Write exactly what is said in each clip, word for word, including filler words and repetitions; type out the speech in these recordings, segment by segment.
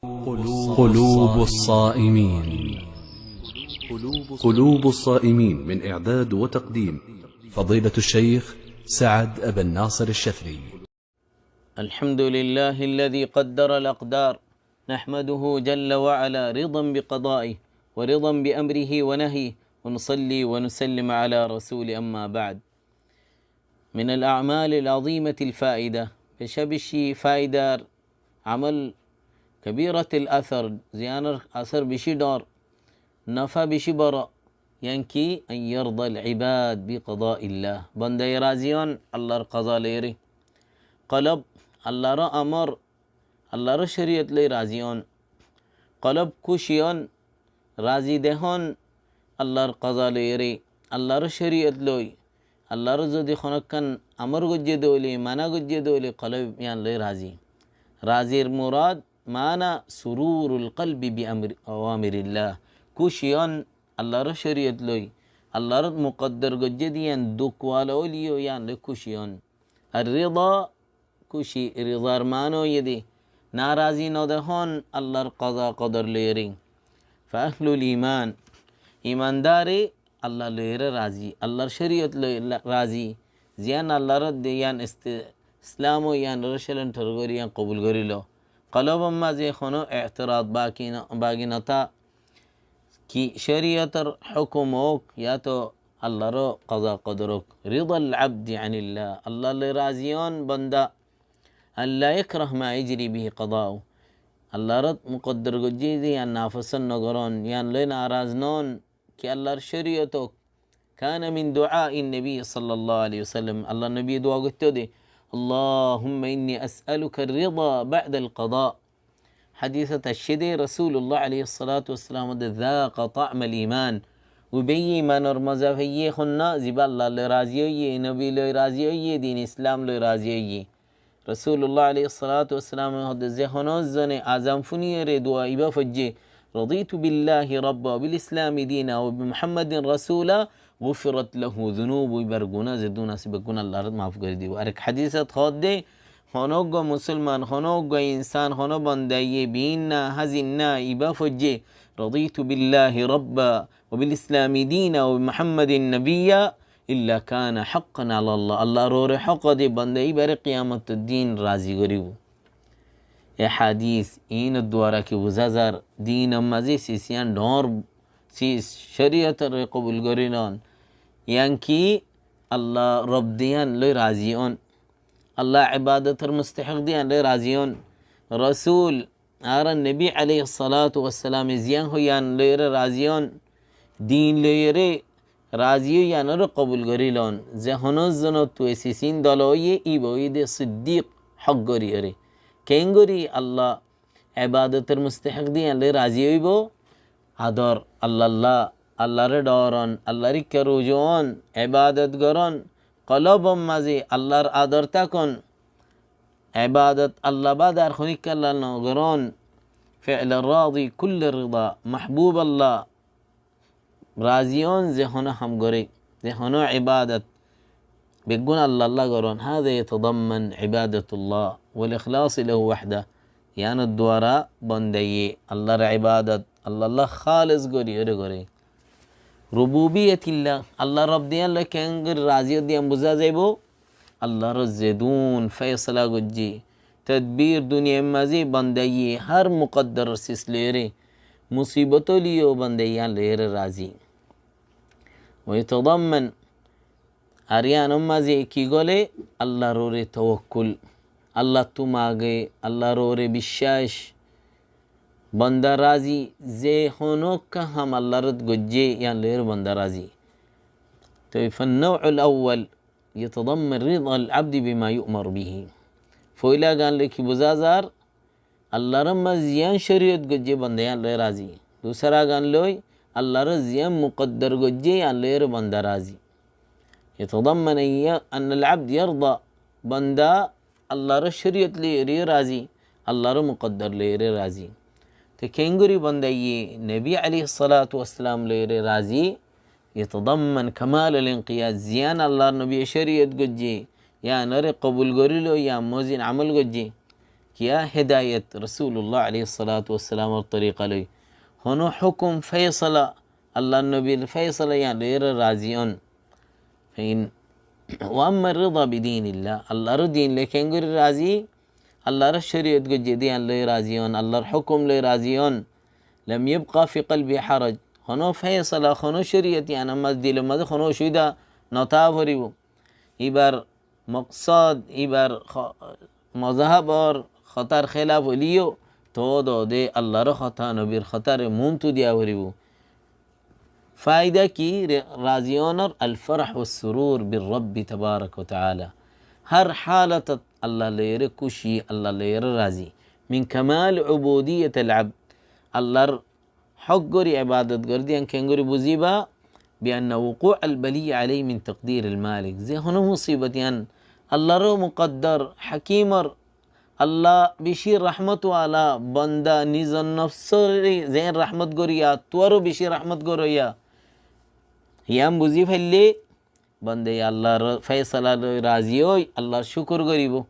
قلوب الصائمين. قلوب الصائمين من إعداد وتقديم فضيلة الشيخ سعد أبا الناصر الشثري. الحمد لله الذي قدر الأقدار، نحمده جل وعلا رضا بقضائه ورضا بأمره ونهيه، ونصلي ونسلم على رسول، أما بعد. من الأعمال العظيمة الفائدة، beca beci faidar amal, كبيرة الأثر, ziyanor asar beci dor, nafa beci boro, yan ki, أن يرضى العباد بقضاء الله, bandaye razi on Allar kaza loiyore. Kolob Allar amor, Allar coriyot loi razi on. Kolob kuci on, razi dehon Allar kaza loiyore, Allar coriyot loi. Allar zodi honokkan amor goijje de óile, mana goijje de óile, kolob iyan loi razi. Razir murad mana سرور القلب بأمر، أوامر الله. Kuci on Allar coriyot loi, Allar mukaddar goijje de iyan duk wala óileyo iyan loi kuci on. Ar rida, kuci, ridar mana óiye de narazi no dehon Allar kaza kodor loiyore. فأهل الإيمان, imandare Allah loiyore razi, Allar coriyot loi la-, razi, ziyan Allar de iyan isti-, Islam o iyan ro selon tor gori iyan kobul gorilo. Kolobor maze hono etirad baki no, baki no ta, ki coriyotor hukum ok, ya to Allar kaza kodor ok. رضا العبد عن الله, Allar loi razi on banda. أن لا يكره ما يجري به قضاؤه, Allar mukaddar goijje de iyan nafosond no goron, iyan loi naraz non, ki Allar coriyot ok. كان من دعاء النبي صلى الله عليه وسلم, Allar nobiye dua goitto de, اللهم إني أسألك الرضا بعد القضاء. Hadisot aiccé de Rasulullah aláihis salatu wassalam hoó de, ذاق طعم الإيمان. Uibáye imanor moza faiye honna, ziba Allar loi razi óiye, nobi loi razi óiye, din Islam loi razi óiye. Rasulullah aláihis salatu wassalam hoó de, ze hono zone azan funiyore dua iba foijje, رضيت بالله ربا وبالإسلام دينا وبمحمد رسولا غفرت له ذنوبه, ibar guna zedún asé beggún Allar maf gori dibo. Arek hadisot hoó de, hono uggwá musolman, hono uggwá insan, hono bandaye binna, hazinna, iba foijje, رضيت بالله ربا وبالإسلام دينا وبمحمد نبيا إلا كان حقا على الله. Allar uore hók de banda ibare kiyamotor din razi goribo. E hadis inor duara ki buza zar, dinor maze sis iyan dhoóñr sis, coriyotore kobul gori non, iyan ki Allah rob de iyan loi razi on, Allah ibadotor mustahek de iyan loi razi on, Rasul añárar nobi aláihis salatu wassalame ziyan hoó iyan loiyore razi on, din loiyore razi ói iyanore kobul gori lon. Ze hono zonottú e sisin dol óiye, iba óiye de siddik, hók goriyore. Keéngori Allah ibadotor mustahek de iyan loi razi óibo? Ador, Allalla, Allare dhoron, Allar ikká ruzu on, ibadot goron, kolobor maze Allar ador tákon, ibadot Allah bade ar honikkálla no goron. فعل الراضي كل الرضا, mahbub Allah razi on ze hono ham gore, ze hono ibadot, beggún Allalla goron. هذا يتضمن عبادة الله والإخلاص له وحده. Iyanor duara bandaye Allar ibadot Allalla hális goriyore gore. ربوبية الله, Allah rob de iyan loi keéngori razi ó de iyan buza zaibo. Allar zedún faisala goijje, tadbir duniyar maze bandaye har mukaddar sis loiyore, musibot óileyo bandaye iyan loiyore razi. ويتضمن, ar iyanor maze ki gole, Allar uore tawakkul, Allattú mage, Allar uore biccac, banda razi, ze hono ekká ham Allar goijje iyan loiyore banda razi. Toi فالنوع الأول يتضمن رضا العبد بما يؤمر به. Foila gan loi ki buza zar, Allar ziyan coriyot goijje banda iyan loi razi. Dusara gan loi, Allar ziyan mukaddar goijje iyan loiyore banda razi. يتضمن أن ي-، أن العبد يرضى, banda Allar coriyot loiyore razi, Allar mukaddar loiyore razi. Te keéngori bandaye nobi aláihis salatu wassalam loiyore razi, يتضمن كمال الانقياد, ziyan Allar nobiye coriyot goijje, iyanore kobul gorilo, iyan mozin amol goijje. Kiyá? Hedayet, Rosululla aléihis salatu wassalamor torika loi. Honó hókum, fésala, Allar nobir fésala, yían loiyóre razi on. Fein, wa amma rida bidinillah, Allar din loi keéngorí razi, Allar córiyot goijjé dé yían loi razi on, Allar hókum loi razi on. Lam yabqa fi qalbi haraj, honó fésala, honó córiyot yíanor mazé, dilor mazé honó ocubida no táka foribó. Íbar moksod, íbar ho-, mozhabor hotár hélaf óileyo, toóu de Allar hotá, nobir hotáre muúntu diya foribó. Faida ki re-, razi onor? Al farah was surur bir Rabbi tabarak wa taala. Hár hálotot Allar loiyóre kúci, Allar loiyóre razi. Min kamal ubudiyatil abd. Allar hók gorí ebadot goré dé yían keéngorí buzibá? Bi anna wuku al baliya aléihi min takdiril malik. Ze honó musibot yían Allar mukaddar, hakimor, Allah bicí rahmot wala, bonda nizor nofsóre zeén rahmot goijjé, yáttu aró bicí rahmot goijjé. Yían buzi faillé bondaye Allar fésala loi razi ói Allar cúkur goríbou.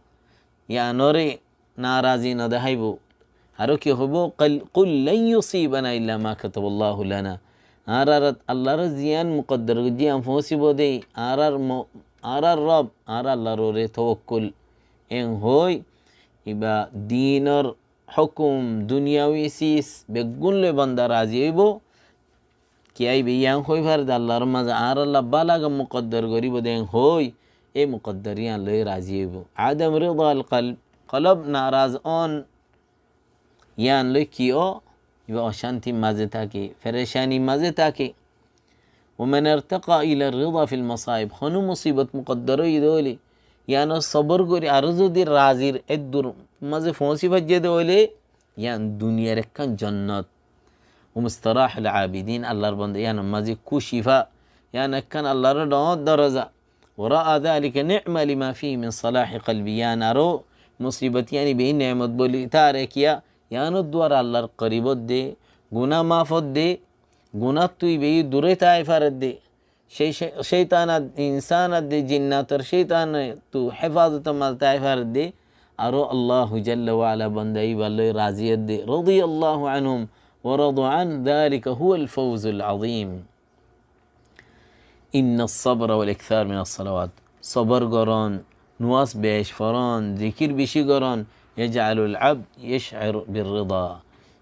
Yíanoré narazi no deháibou. Aró ki hoibóu? Qul, qul lan yusibana illa ma kataballahu lana. Añárar, Allar ziyán mukaddar goijjé yían foóñsibou dé, añárar mo-, añárar Rob, añára Allar uore tawakkul. Eén hoói, íba dinor hókum, duniyawi sis, beggún loi bonda razi óibou. Kiyá íba yían hoói fare dé Allar mazé añárálla bála mukaddar goríbou dé eén hoói, é mukaddar yían loi razi óibou. Adam rida al qalb, kolob naraz on, yían loi ki ó? Íba ocántir mazé táke, ferecanir mazé táke. Wa man irtaqa ila rida fil masaib, honó musibot mukaddar óiye dé óile, yíanor sobor gorí aró zodi razir eddur mazé foóñsi faijjé dé óile, yían duniyar ekkán jonnot. Wa mustarahul abidin, Allar bonda yíanor mazé kúci fa, yían ekkán Allar dhoóñr doroza. Wa ra'a dhalika ni'ma lima fihi min salahi qalbi, yían aró musibot yían íba neemot buli taré kiyá, yíanor duara Allar korib ódde, guná maf ódde, gunáttu íba duré tái faredde, cé-, cé-, céitan ad-, insán adde, jinnator céitan attu héfazotor mazé tái faredde, aró Allahu jalla wa ala bonda íba loi razi ódde. Radiyallahu anhum wa radu anh, dhalika huwal fawzul azim. Innas sabra wal ikthar minas salawat. Sobor gorón, nuwas bec forón, zikir bicí gorón, yaj'alul abd yash'ir bir rida.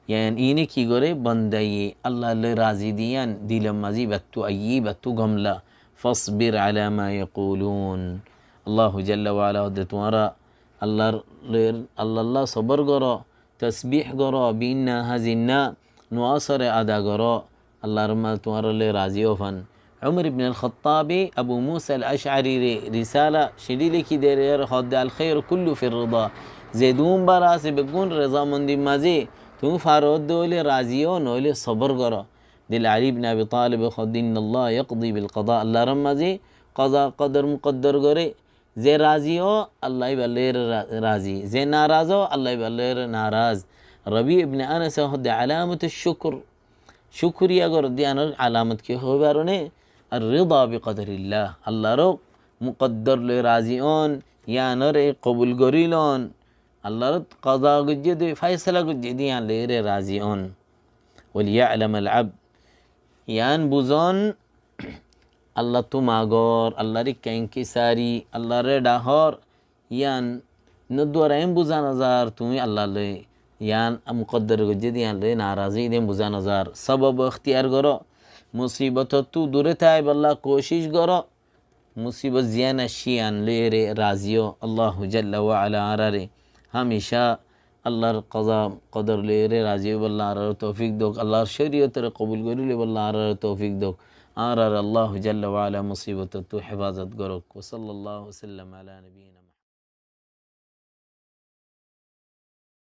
Yían ine ki goré? Bondaye Allar loi razi dé yían dilor mazé íbattu aiyé, íbattu gom la. Fasbir ala ma yaqulun. Allahu jalla wa ala hoódde tuáñra Allar loi, Allar lá sobor goró, tosbih goró, binna hazinna, nuwasoré ada goró, Allar mazé tuáñra loi razi ófan. Umar ibn al-Khattabe Abu Musa al-Ash'arire risala cíthi lekí diyére hoódde, al khairu kullu fir rida. Zedún bála asé beggún rezamondir mazé, tuñí faro dé óile razi ó, noóile sobor goró. Dil Ali ibn Abi Talibe hoódde, innallaha yaqdi bil qada, Allar mazé qaza qodor mukaddar goré. Ze razi ó, Allah íba loi ra-, razi. Ze naraz ó, Allah íba loi naraz. Rabi ibn Anase hoódde, alamatu shukr, cúkuriya goró dé yíanor alamot ki hoói faroné? Ar rida bi qadarillah, Allar mukaddar loi razi on, yíanoré kobul gorí lon, Allar qaza goijjé dé, fésala goijjé dé yían loi razi on. Wal ya'lam al abd, yían buzón, Allattu magor, Allar ikká inkisari, Allaré dhahor, yían no duara eén buza no zar, tuñí Allar loi yían mukaddar goijjé dé yían loi naraz óiye dé eén buza no zar. Sobob ektiyar goró, musibotottu duré táibolla kocic goró, musibot ziyán aiccé yían loiyóre razi ó. Allahu jalla wa ala añáráre hámica Allar qaza qodor loiyóre razi óibolla añáráre toufik douk, Allar córiyotoré kobul gorí loibolla añáráre toufik douk. Añáráre Allahu jalla wa ala musibotottu héfazot gorouk. Wa sallallahu wa sallam ala nabiyina